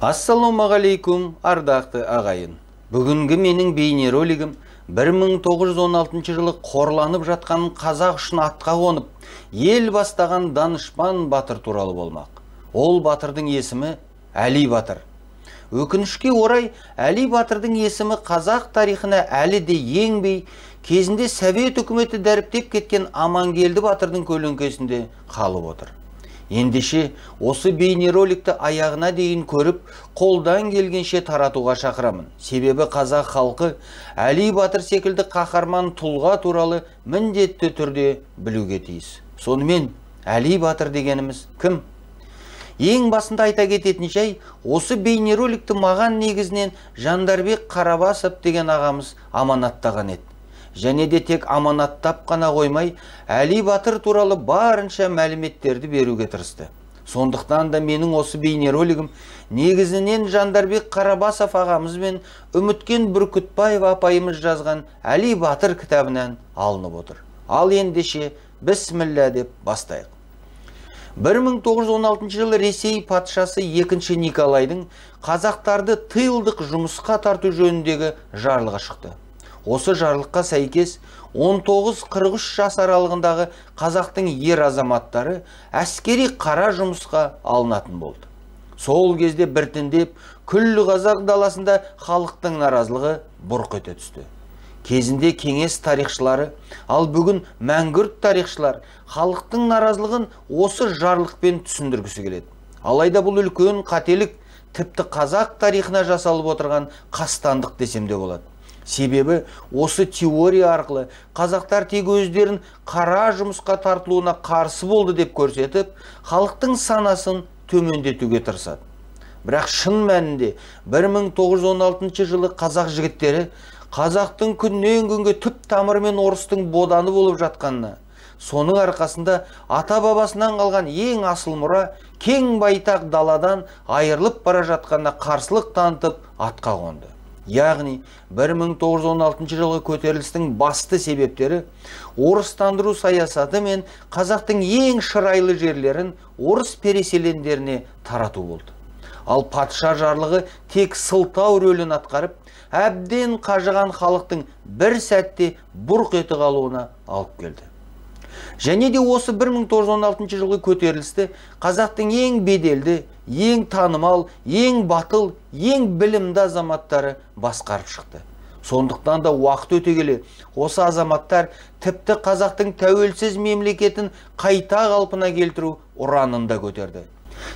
Ассалаумағалейкум, ардақты ағайын. Бүгінгі менің бейнеролигім 1916 жылы қорланып жатқан қазақ үшін атқа қонып, ел бастаған данышпан батыр туралы болмақ. Ол батырдың есімі Әли батыр. Өкінішке орай, Әли батырдың есімі қазақ тарихына әлі де еңбей, кезінде Совет үкіметі дәріптеп кеткен Амангелді батырдың көлеңкесінде қалып отыр. Ендеше, осы бейнероликті аяғына дейін көріп, қолдан келгенше таратуға шақырамын. Себебі қазақ халқы Әли батыр секілді қаһарман тұлға туралы міндетті түрде білуге тиіс. Сонымен, Әли батыр дегеніміз кім? Ең басында айта кететін жай, осы бейнероликті маған негізінен Жандарбек Қарабасов деген ағамыз аманаттаған еді. Және де тек аманаттап қана қоймай, Әли батыр туралы барынша мәліметтерді беруге тырысты. Сондықтан да менің осы бейнеролигім негізінен Жандарбек Қарабасов ағамыз бен Үміткен Бүркітбаев апайымыз жазған Әли батыр кітабынан алынып отыр. Ал ендеше, бісміллә деп бастайық. 1916 жылы Ресей патшасы 2 Николайдың қазақтарды тылдық жұмысқа тарту жөніндегі жарлығы шықты. Осы жарлыққа сәйкес 19-43 жас аралығындағы қазақтың ер азаматтары әскери қара жұмысқа алынатын болды. Сол кезде біртіндеп күллі қазақ даласында халықтың наразылығы бұрқ ете түсті. Кезінде кеңес тарихшылары, ал бүгін мәңгүрт тарихшылар халықтың наразылығын осы жарлықпен түсіндіргісі келеді. Алайда бұл үлкен қателік, тіпті қазақ тарихына жасалып отырған қастандық десем де болады. Себебі осы теория арқылы қазақтар тек өздерін қара жұмысқа тартылуына қарсы болды деп көрсетіп, халықтың санасын төмендетуге тырысады. Бірақ шын мәнінде 1916 жылы қазақ жігіттері қазақтың күннен күнге түп тамырымен орыстың боданы болып жатқанына, соның арқасында ата-бабасынан қалған ең асыл мұра кең байтақ даладан айырылып бара жатқанына қарсылық танытып атқа қонды. Яғни 1916 жылғы көтерілістің басты себептері орыстандыру саясаты мен қазақтың ең шырайлы жерлерін орыс переселендеріне тарату болды. Ал патша жарлығы тек сылтау рөлін атқарып, әбден қажыған халықтың бір сәтте бұрқ ете қалуына алып келді. Және де осы 1916 жылғы көтерілісті қазақтың ең беделді, ең танымал, ең батыл, ең білімді азаматтары басқарып шықты. Сондықтан да уақыт өте келе осы азаматтар тіпті қазақтың тәуелсіз мемлекетін қайта қалпына келтіру ұранын да көтерді.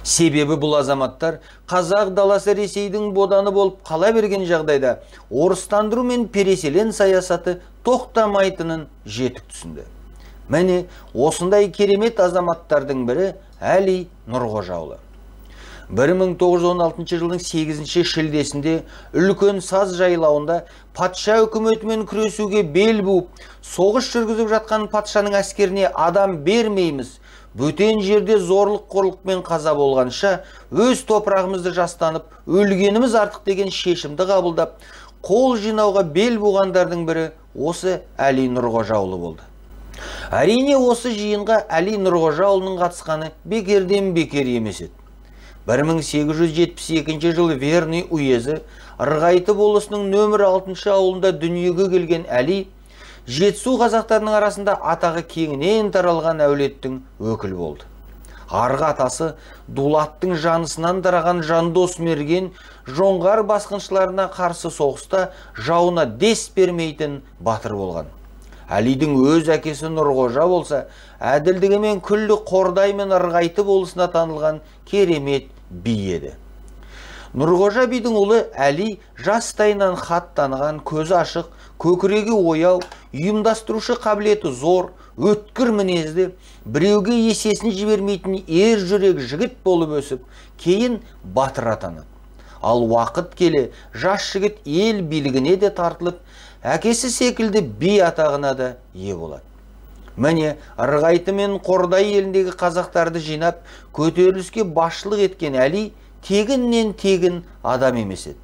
Себебі бұл азаматтар қазақ даласы Ресейдің боданы болып қала берген жағдайда орыстандыру мен переселен саясаты тоқтамайтынын жетік түсінді. Міне, осындай керемет азаматтардың бірі Әли Нұрғожаұлы. 1916 жылдың 8 шілдесінде үлкен саз жайлауында патша үкіметімен күресуге бел буып, соғыс жүргізіп жатқан патшаның әскеріне адам бермейміз, бөтен жерде зорлық қорлықпен қаза болғанша өз топырағымызды жастанып, өлгеніміз артық деген шешімді қабылдап, қол жинауға бел буғандардың бірі осы Әли Нұрғожаұлы болды. Әрине, осы жиынға Әли Нұрғожаұлының қатысқаны бекерден бекер емес еді. 1872 жылы Верный уезі Ырғайты болысының нөмір 6 ауылында дүниеге келген Әли Жетісу қазақтарының арасында атағы кеңінен таралған әулеттің өкілі болды. Арғы атасы Дулаттың жанысынан тараған Жандос мерген жоңғар басқыншыларына қарсы соғыста жауына дес бермейтін батыр болған. Әлидің өз әкесі Нұрғожа болса, әділдігімен күллі Қордай мен Ырғайты болысына танылған керемет би еді. Нұрғожа бидің ұлы Әли жастайынан хат таныған, көзі ашық, көкірегі ояу, ұйымдастырушы қабілеті зор, өткір мінезді, біреуге есесін жібермейтін ер жүрек жігіт болып өсіп, кейін батыр атанады. Ал уақыт келе жас жігіт ел билігіне де тартылып, әкесі секілді би атағына да ие болады. Міне, Ырғайты мен Қордай еліндегі қазақтарды жинап, көтеріліске басшылық еткен Әли тегіннен тегін адам емес еді.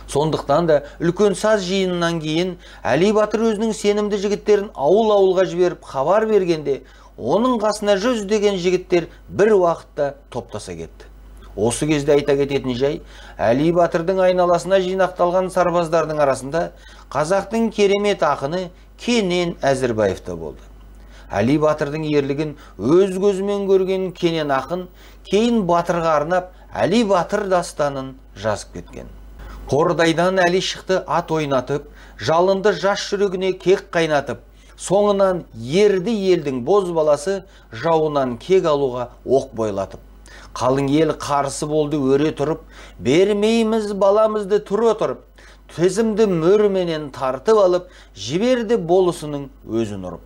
Сондықтан да үлкен саз жиынынан кейін Әли батыр өзінің сенімді жігіттерін ауыл-ауылға жіберіп хабар бергенде, оның қасына жүздеген жігіттер бір уақытта топтаса кетті. Осы кезде айта кететін жай, Әли батырдың айналасына жинақталған сарбаздардың арасында қазақтың керемет ақыны Кенен Әзірбаев та болды. Әли батырдың ерлігін өз көзімен көрген Кенен ақын кейін батырға арнап Әли батыр дастанын жазып кеткен. Қордайдан Әли шықты ат ойнатып, жалынды жас жүрегіне кек қайнатып, соңынан ерді елдің боз баласы жауынан кек алуға оқ бойлатып. Қалың ел қарсы болды өре тұрып, бермейміз баламызды тұра тұрып, тізімді мөрменен тартып алып, жіберді болысының өзін ұрып.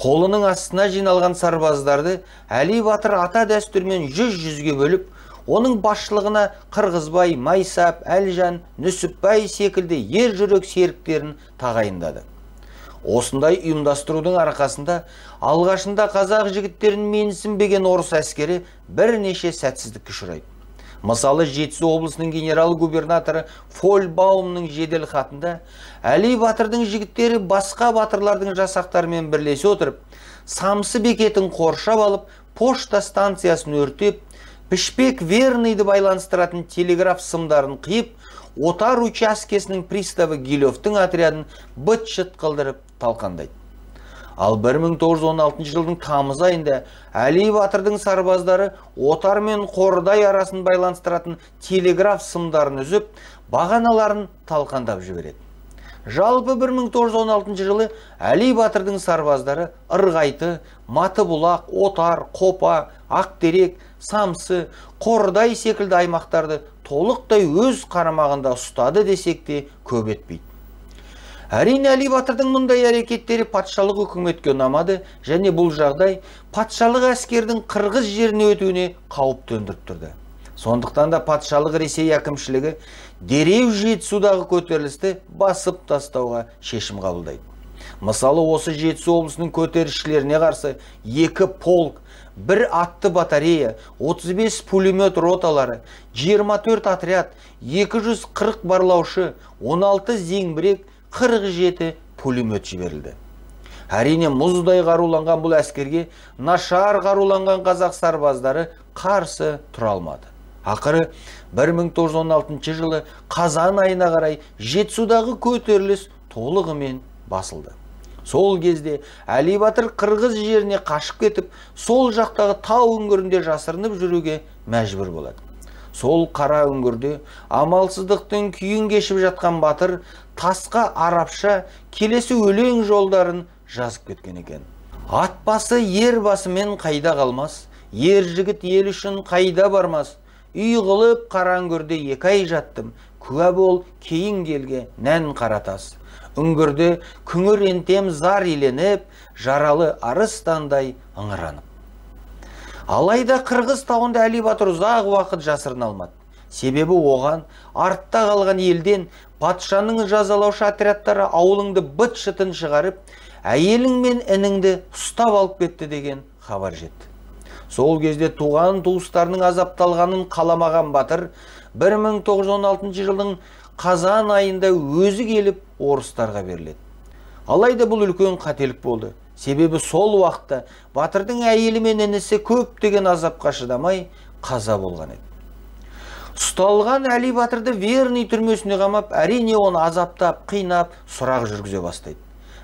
Қолының астына жиналған сарбаздарды Әли батыр ата дәстүрмен 100-100-ге бөліп, оның басшылығына Қырғызбай, Майсап, Әлжан, Нүсіпбай секілді ер жүрек серіктерін тағайындады. Осындай ұйымдастырудың арқасында алғашында қазақ жігіттерін менсінбеген орыс әскері бірнеше сәтсіздікке ұшырайды. Мысалы, Жетісу облысының генерал-губернаторы Фольбаумның жедел хатында Әли батырдың жігіттері басқа батырлардың жасақтарымен бірлесе отырып, Самсы бекетін қоршап алып, пошта станциясын өртеп, Пішпек Верныйды байланыстыратын телеграф сымдарын қиып, Отар учаскесінің приставы Гилевтің отрядын быт-шыт қылдырып талқандайды. Ал 1916 жылдың тамыз айында Әли батырдың сарбаздары Отар мен Қордай арасын байланыстыратын телеграф сымдарын үзіп, бағаналарын талқандап жібереді. Жалпы 1916 жылы Әли батырдың сарбаздары Ырғайты, Матыбұлақ, Отар, Қопа, Ақтерек, Самсы, Қордай секілді аймақтарды толықтай өз қарамағында ұстады десек те көп етпейді. Әрине, Әли батырдың мұндай әрекеттері патшалық үкіметке ұнамады және бұл жағдай патшалық әскердің қырғыз жеріне өтуіне қауіп төндіріп тұрды. Сондықтан да патшалық Ресей әкімшілігі дереу Жетісудағы көтерілісті басып тастауға шешім қабылдайды. Мысалы, осы Жетісу облысының көтерілісшілеріне қарсы 2 полк, 1 атты батарея, 35 пулемет роталары, 24 отряд, 240 барлаушы, 16 зеңбірек, 47 пулемет жіберілді. Әрине, мұздай қаруланған бұл әскерге нашар қаруланған қазақ сарбаздары қарсы тұра алмады. Ақыры 1916 жылы қазан айына қарай Жетісудағы көтеріліс толығымен басылды. Сол кезде Әли батыр қырғыз жеріне қашып кетіп, сол жақтағы тау үңгірінде жасырынып жүруге мәжбүр болады. Сол қара үңгірде амалсыздықтың күйін кешіп жатқан батыр тасқа арабша келесі өлең жолдарын жазып кеткен екен. Ат басы ер басымен қайда қалмас, ер жігіт ел үшін қайда бармас, үй қылып қара үңгірде 2 ай жаттым, куә бол кейін келге нән қара тас. Үңгірде күңірентем зар иленіп, жаралы арыстандай ыңыранып. Алайда Қырғыз тауында Әли батыр ұзақ уақыт жасырына алмады. Себебі оған артта қалған елден патшаның жазалаушы отрядтары ауылыңды быт-шытын шығарып, әйелің мен ініңді ұстап алып кетті деген хабар жетті. Сол кезде туған туыстарының азапталғанын қаламаған батыр 1916 жылдың қазан айында өзі келіп орыстарға беріледі. Алайда бұл үлкен қателік болды. Себебі сол уақытта батырдың әйелі мен інісі көптеген азапқа шыдамай қаза болған еді. Ұсталған Әли батырды Верный түрмесіне қамап, әрине оны азаптап, қинап, сұрақ жүргізе бастайды.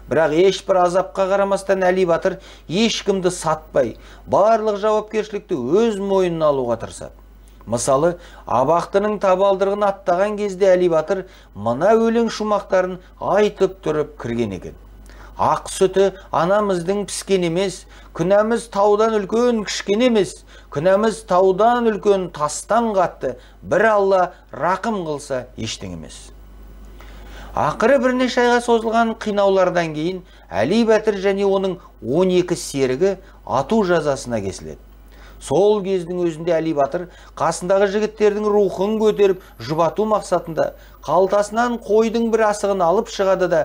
Бірақ ешбір азапқа қарамастан Әли батыр ешкімді сатпай, барлық жауапкершілікті өз мойнына алуға тырысады. Мысалы, абақтының табалдырығын аттаған кезде Әли батыр мына өлең шумақтарын айтып тұрып кірген екен. Ақ сүті анамыздың піскен емес, күнәміз таудан үлкен кішкен емес, күнәміз таудан үлкен тастан қатты, бір Алла рақым қылса ештеңе емес. Ақыры бірнеше айға созылған қинаулардан кейін Әли батыр және оның 12 серігі ату жазасына кесіледі. Сол кездің өзінде Әли батыр қасындағы жігіттердің рухын көтеріп жұбату мақсатында қалтасынан қойдың бір асығын алып шығады да,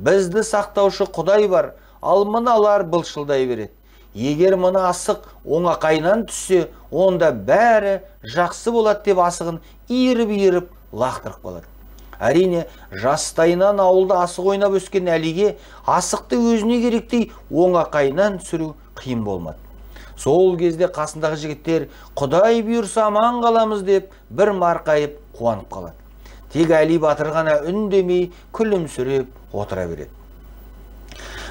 бізді сақтаушы Құдай бар, ал мыналар былшылдай береді. Егер мына асық оңақайынан түссе, онда бәрі жақсы болады деп асығын иіріп-иіріп лақтырып қалады. Әрине, жастайынан ауылда асық ойнап өскен Әлиге асықты өзіне керектей оңақайынан түсіру қиын болмады. Сол кезде қасындағы жігіттер «Құдай бұйырса аман қаламыз» деп бір марқайып қуанып қалады. Тек Әли батыр ғана үндемей күлімсіреп отыра береді.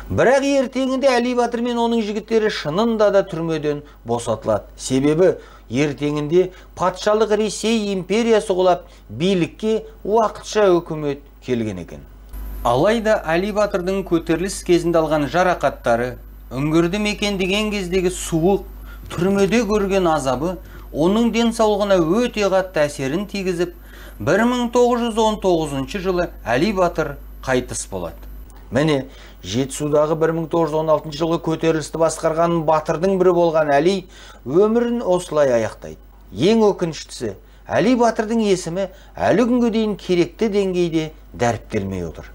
Бірақ ертеңінде Әли батыр мен оның жігіттері шынында да түрмеден босатылады. Себебі ертеңінде патшалық Ресей империясы құлап, билікке уақытша үкімет келген екен. Алайда Әли батырдың көтеріліс кезінде алған жарақаттары, үңгірді мекендеген кездегі суық, түрмеде көрген азабы оның денсаулығына өте қатты әсерін тигізіп, 1919 жылы Әли батыр қайтыс болады. Міне, Жетісудағы 1916 жылғы көтерілісті басқарған батырдың бірі болған Әли өмірін осылай аяқтайды. Ең өкініштісі, Әли батырдың есімі әлі күнге дейін керекті деңгейде дәріптелмей отыр.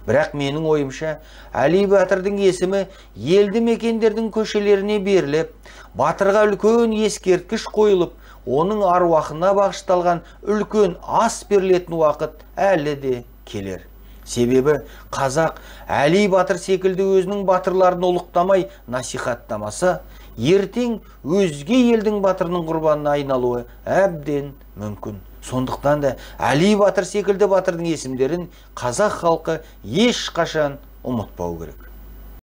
Бірақ менің ойымша, Әли батырдың есімі елді мекендердің көшелеріне беріліп, батырға үлкен ескерткіш қойылып, оның аруағына бағышталған үлкен ас берілетін уақыт әлі де келер. Себебі қазақ Әли батыр секілді өзінің батырларын ұлықтамай насихаттамаса, ертең өзге елдің батырының құрбанына айналуы әбден мүмкін. Сондықтан да Әли батыр секілді батырдың есімдерін қазақ халқы ешқашан ұмытпау керек.